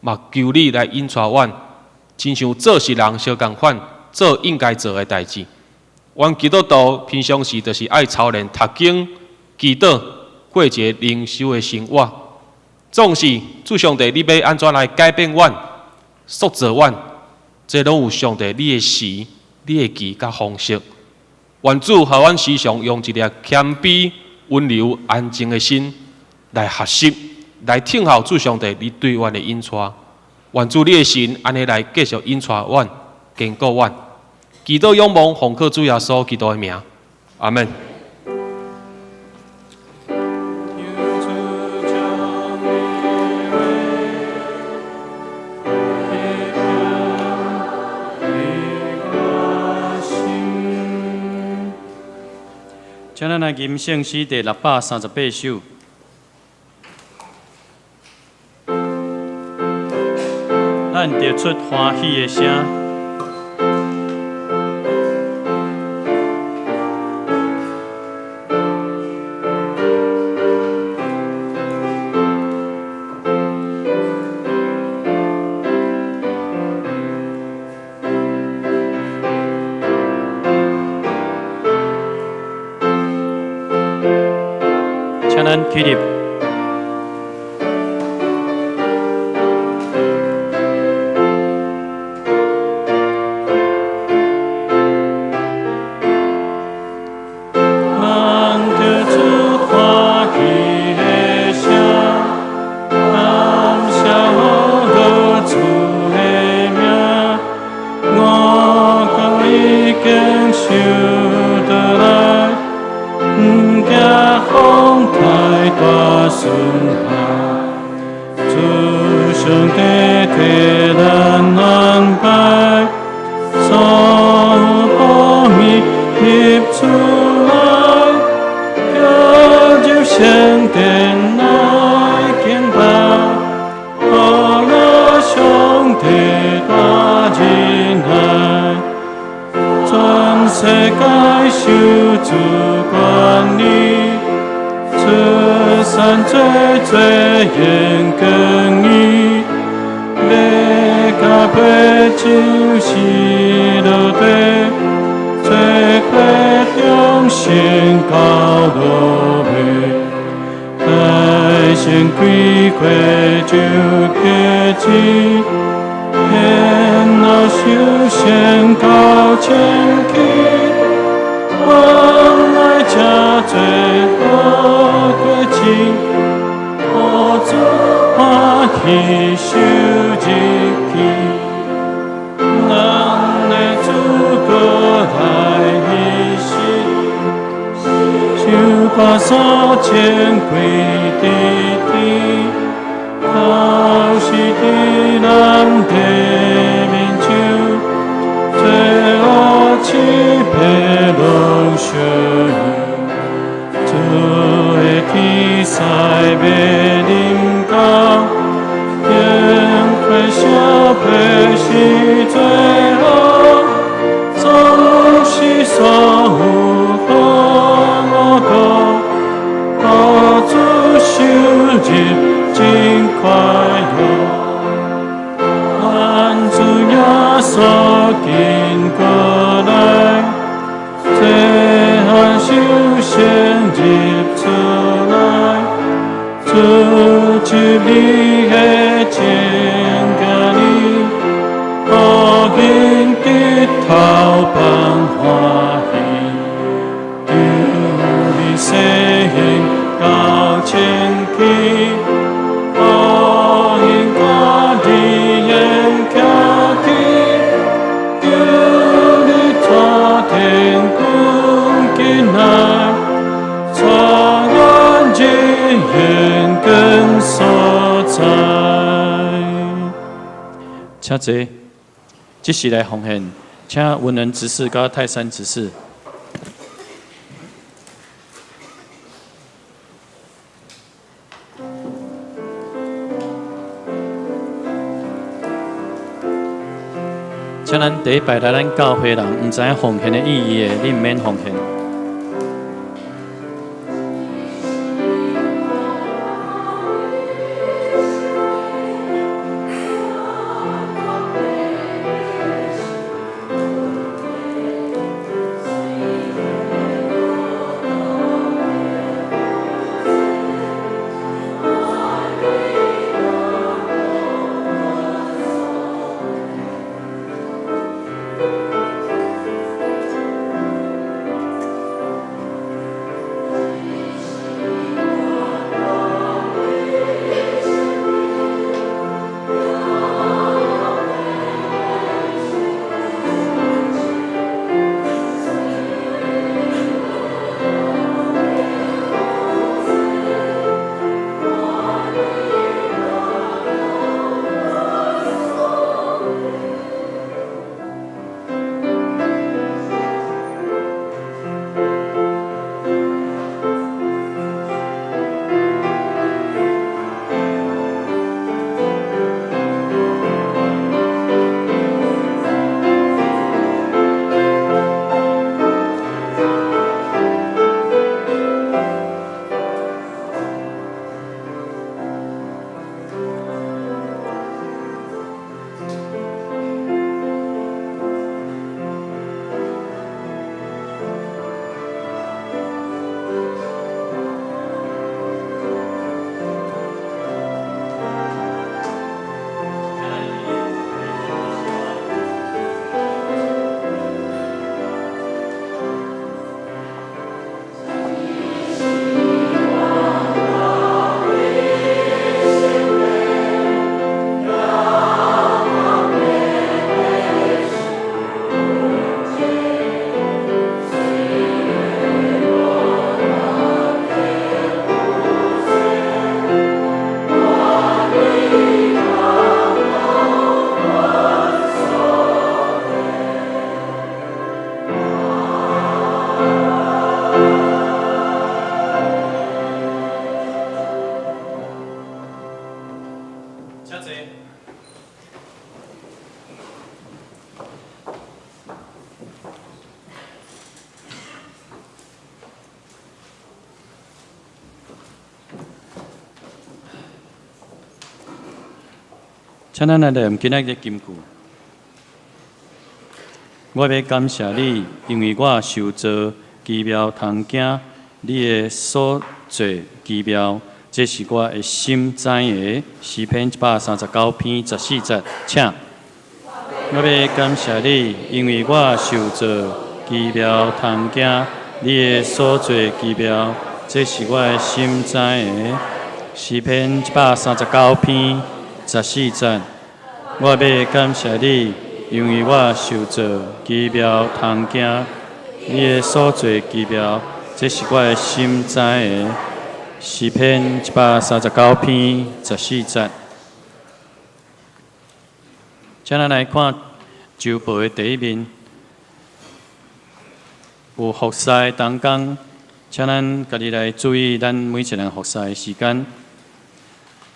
Speaker 2: 嘛求你來引帶阮，親像做事人相仝款，做應該做的代誌。阮基督徒平常時就是愛操練讀經、祈禱，過一个靈修的生活。總是主上帝，你欲按怎來改變阮、塑造阮，這攏有上帝你的時、你的期佮方式。願主予阮時常用一粒謙卑、溫柔、安靜的心來學習、來聽候主上帝你對阮的引帶。願主你的神按呢來繼續引帶阮、堅固阮。祈禱仰望奉靠主耶穌基督的名，阿們。
Speaker 1: 請咱來吟聖詩第638首。咱著出歡喜的聲。尊下，主上帝替咱安排，所有寶物入厝內，叫入聖殿來敬拜，阿拉上帝大仁愛，全世界受主管理，出散做做言公義，欲加杯酒是落地，做伙中心到落尾，大聲開會就結止，然後修仙到前去，原來這做好過情，予主歡喜受入去，咱的主閣來彼時，收看三千幾佇天，頭是佇咱地面上，罪惡七百攏相有，主的天使欲臨到，宴會小杯是最後，總是所有好五個，予主受入真快樂。願主耶穌緊過來，最後修仙入厝內，主賜你的情甲你，予因日頭放歡喜，求你世現到前去，予因家己言徛起，求你帶天君進來，帶阮入永更所在。
Speaker 3: 請坐，這時來奉獻，請文人執事佮泰山執事。請咱第一擺來咱教會人，毋知影奉獻的意義的，你毋免奉獻。請坐。請咱來念今仔日金句。我欲感謝你，因為我受造奇妙通驚你的所做奇妙，這是我的心知的。詩篇139篇14節，請。我欲感謝你，因為我受造奇妙通驚你的所做奇妙，這是我的心知的。詩篇139篇14節，我欲感謝你，因為我受造奇妙通驚你的所做奇妙，這是我的心知的。詩篇139篇14節。請咱來看週報的第一面，有服侍的同工，請咱家己來注意咱每一個人服侍的時間。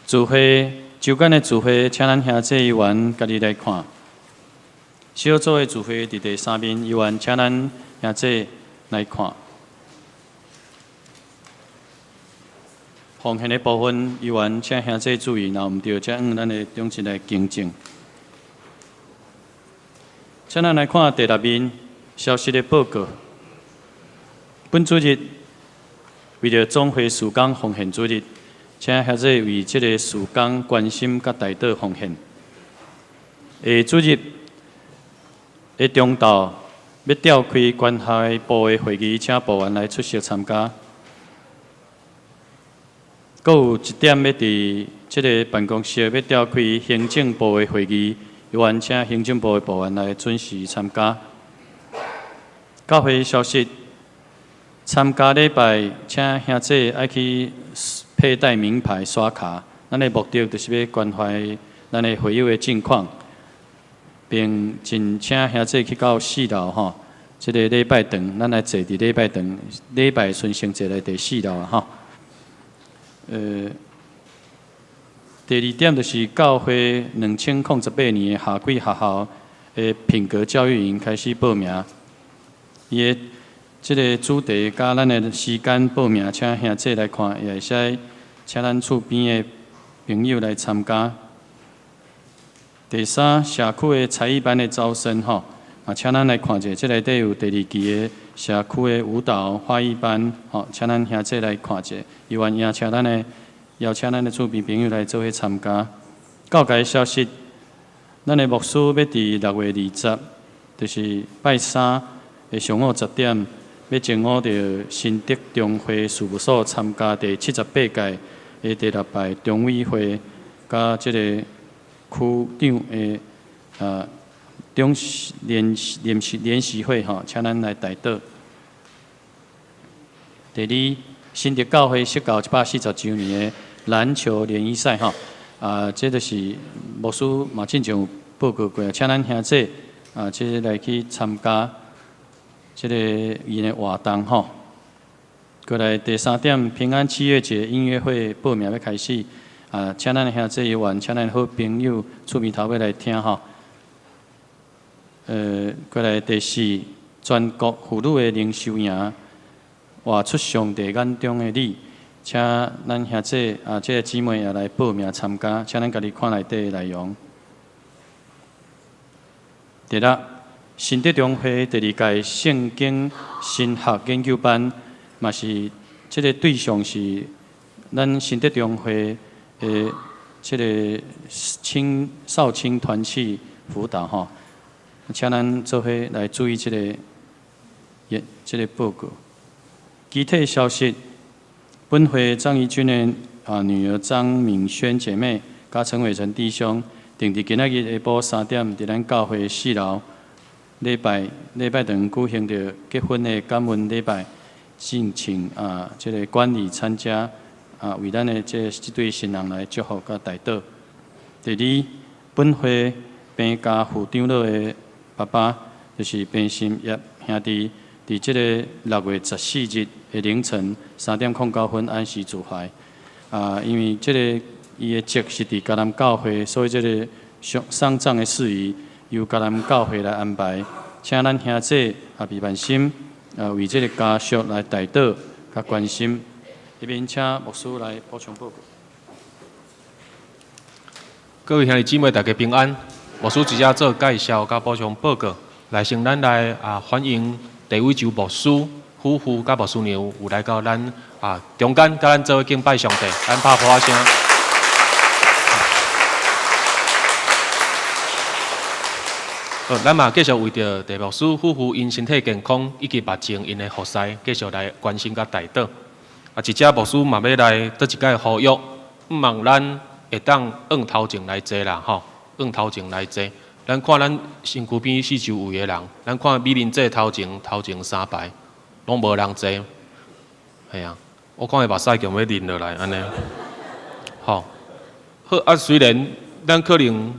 Speaker 3: 聚會週間的聚會，請咱兄弟員家己來看。小組的聚會佇第三面，委員請咱兄弟來看。奉獻的部分，委員請兄弟注意，若毋對，請向咱的長執來更正。請咱來看第六面消息的報告。本主日為著總會事工奉獻主日，請兄弟為這个事工關心佮代禱奉獻。下主日的中晝欲召開關懷部的會議，請部員來出席參加。閣有一點欲佇這个辦公室欲召開行政部的會議，委請行政部的部員來準時參加。教會消息，參加禮拜，請兄弟愛去佩戴名牌刷卡。咱的目的就是欲關懷咱的會友的近況，並盡請兄弟去到四樓吼，這个禮拜堂，咱來坐佇禮拜堂，禮拜時陣先坐來第四樓吼。第二點就是教會2018年的夏季學校的品格教育營開始報名，伊的這个主題佮咱的時間報名，請兄弟來看，也會使請咱厝邊的朋友來參加。第三，社區的才藝班的招生吼，啊，請咱來看者，這內底有第二期的社區的舞蹈花藝班，吼，請咱兄弟來看者，伊願邀請咱的厝邊朋友來做伙參加。教界消息，咱的牧師欲佇6月20，就是拜三的上午10點，欲前往著新竹中會事務所參加第78屆的第六擺中委會，佮這个區長的長聯席會吼，請咱來代禱。第二，新竹教會釋教140週年的籃球聯誼賽吼，啊，這就是牧師嘛進前有報告過，請咱兄弟啊，這个來去參加這个𪜶的活動吼。過來第三點，平安七月節音樂會報名欲開始，啊，請咱兄弟員，請咱好朋友厝邊頭尾來聽吼。過來第四，全國婦女的靈修營，活出上帝眼中的你，請咱兄弟啊，這个姊妹也來報名參加，請咱家己看內底的內容。第六，新竹中會第二屆聖經神學研究班，嘛是這个對象是咱新竹中會的這个青少青團契輔導吼，請咱做伙來注意這个這个報告。其他消息，本會張怡君的啊女兒張敏萱姐妹，佮陳偉成弟兄，定佇今仔日下晡3點，佇咱教會四樓禮拜堂舉行著結婚的感恩禮拜，敬請啊這个觀禮參加啊，為咱的這對新人來祝福佮代禱。第二，本會彭家副長老的爸爸，就是彭心業兄弟，佇這个6月14日的凌晨3點09分安息主懷。啊，因為這个伊的籍是佇嘉南教會，所以這个喪葬的事宜由嘉南教會來安排。請咱兄姊啊，備萬心啊，為這个家屬來代禱佮關心。這邊請牧師來補充報告。
Speaker 2: 各位兄弟姊妹，大家平安。牧師直接做介紹佮補充報告。來，先咱來啊，歡迎鄭偉洲牧師夫婦佮牧師娘有來到咱啊中間，佮咱做伙敬拜上帝，咱拍噗仔聲。好，咱嘛繼續為著鄭牧師夫婦𪜶身體健康以及目前𪜶的服侍，繼續來關心佮代禱。啊，這隻牧師嘛欲來閣一擺呼籲，毋望咱會當向頭前來坐啦，吼，向頭前來坐。咱看咱身軀邊四周圍的人，咱看美玲姐頭前頭前三排，攏無人坐。嘿啊，我看伊目屎強欲淋落來按呢。吼，好啊，雖然咱可能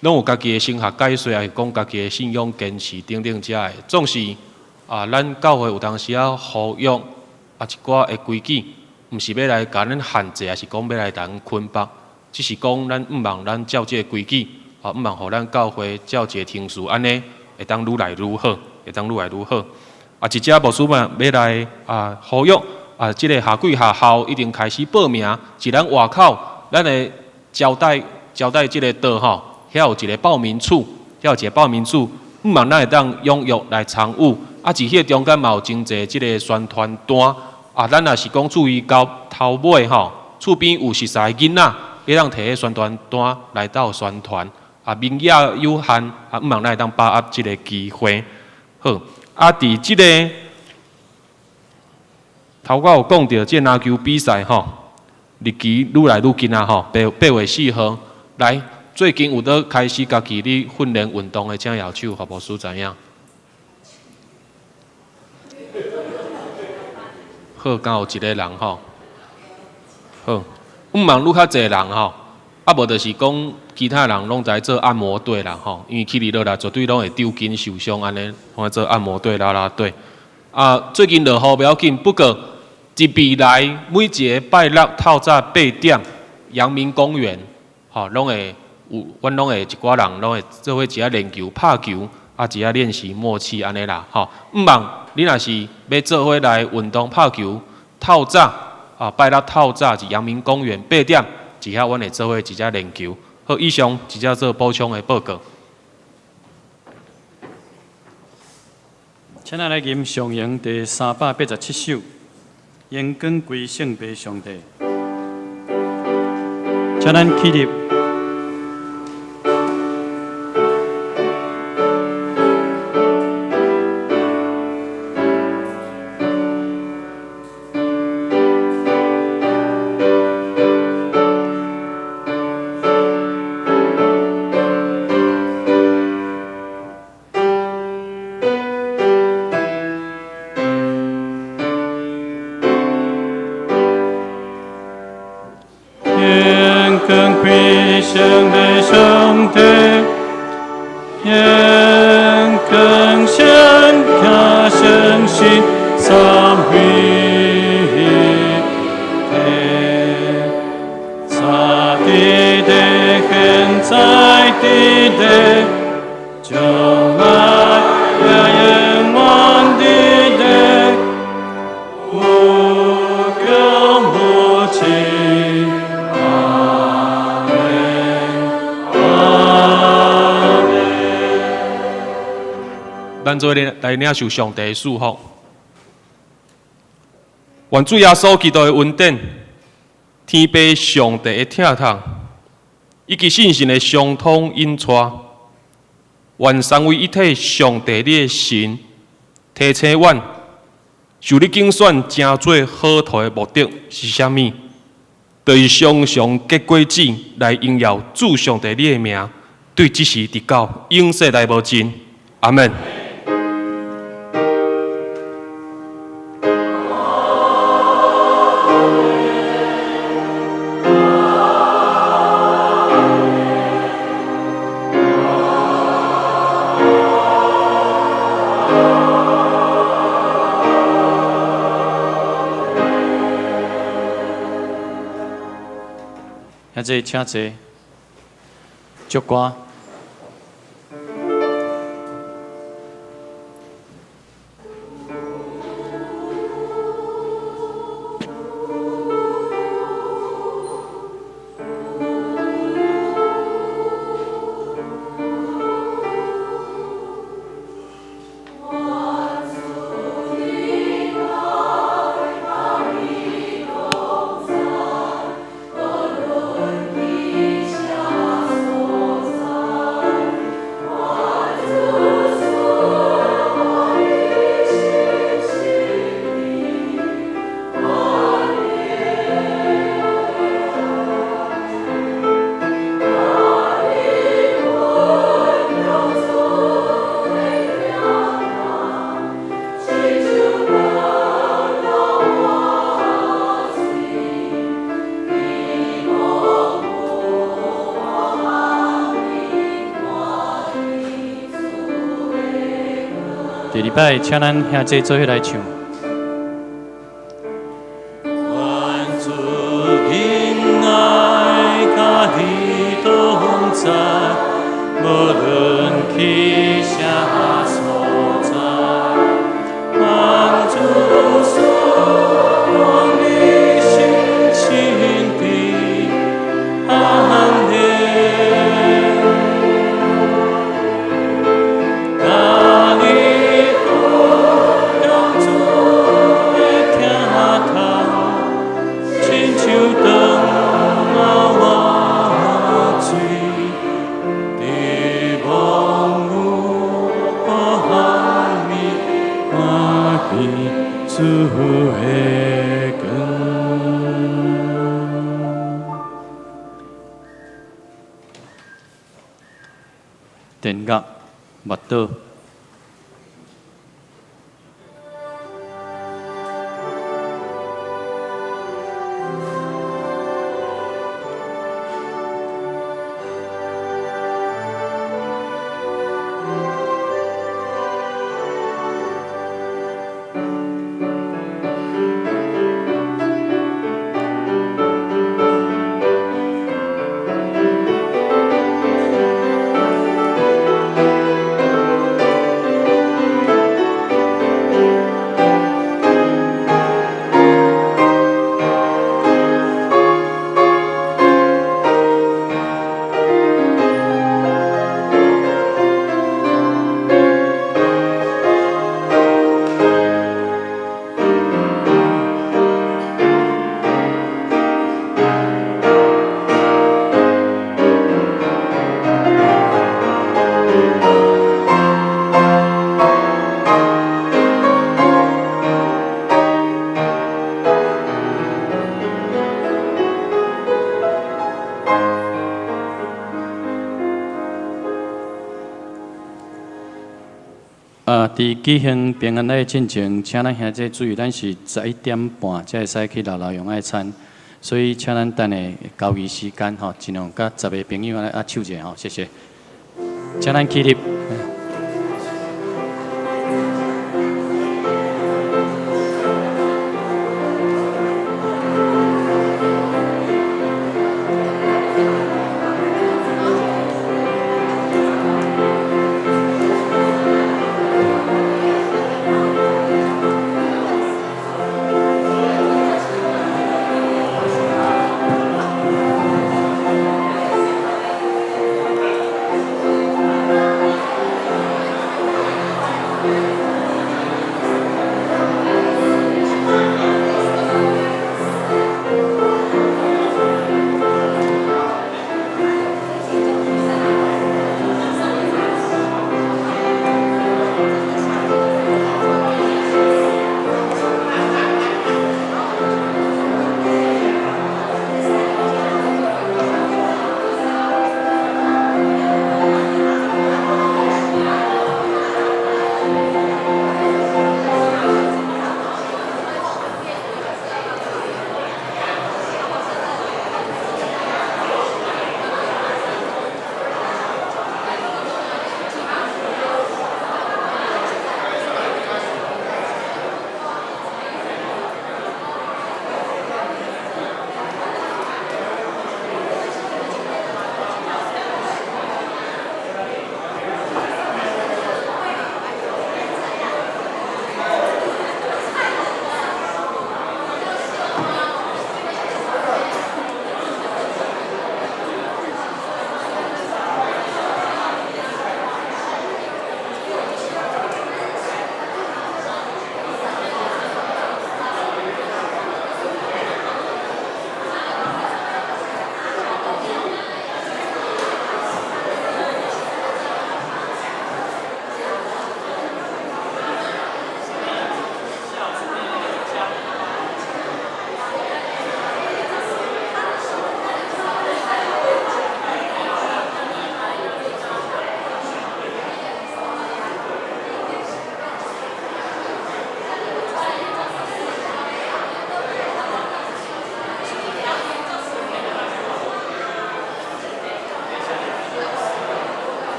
Speaker 2: 攏有家己的神學解說，抑是講家己的信仰堅持等等遮的，總是啊，咱教會有當時仔呼籲啊一寡的規矩，毋是欲來共咱限制，抑是講欲來共咱捆綁，只是講咱毋望咱照這个規矩，啊，毋望予咱教會照這个程序按呢，會當愈來愈好，會當愈來愈好。啊，這隻牧師嘛欲來啊呼籲啊，這个夏季學校已經開始報名，佇咱外口，咱的招待招待這个桌吼，遐有一个報名處，遐有一个報名處，毋望咱會當踴躍來參與。啊，佇彼个中間嘛有真濟這个宣傳單。啊，咱若是講注意到頭尾吼，厝邊有熟似的囡仔，會當提彼宣傳單來鬥宣傳。啊，名額有限，啊，毋望咱會當把握這个機會。好，啊，佇這个頭拄有講著這籃球比賽吼，日期愈來愈近啊吼，8月4號來。最近有咧開始家己咧訓練運動的，請舉手，予牧師知影。好，敢有一个人吼。好，毋望愈較濟人吼，啊無就是講其他人攏在做按摩隊啦吼，因為起佇落來絕對攏會抽筋受傷按呢，攏在做按摩隊啦啦隊。啊，最近落雨袂要緊，不過佇未來每一个拜六透早8點，陽明公園吼，攏會有，阮攏會一寡人攏會做伙一下練球、拍球，啊，一下練習默契按呢啦，吼。毋望你若是欲做伙來運動拍球，透早啊，拜六透早佇陽明公園八點，佇遐阮會做伙一下練球。好，以上一下做補充的報告。
Speaker 3: 請咱來吟上詠第387首，榮光歸聖父上帝。請咱起立。
Speaker 1: 榮光歸聖父上帝，榮光聖子聖神三位一體，早佇地，現在佇地，將來也永遠佇地，無窮無盡。阿們，阿們。
Speaker 2: 咱做伙來領受上帝的祝福。願主耶穌基督的恩典、天父上帝的疼痛，以及聖神的相通引帶，願三位一體上帝你的神提醒阮，受你揀選成做好徒的目的是啥物？就是常常結果子來榮耀主上帝你的名，對這時直到永世來無盡。阿們。
Speaker 3: 兄弟請坐，祝歌。第二擺，請咱兄弟做伙來唱。
Speaker 1: 願主恩愛佮你同在，無論去啥所在。願主賜予你心情平安。佮你分享主的疼痛，親像長仔活水，佇無有黑暗看見主的光。
Speaker 3: 電樂，默禱。啊！佇舉行平安禮進前，請咱兄弟注意，咱是11點半才會使去樓樓用愛餐，所以請咱等下交誼時間吼，盡量佮10个朋友來握手者吼，謝謝。請咱起立。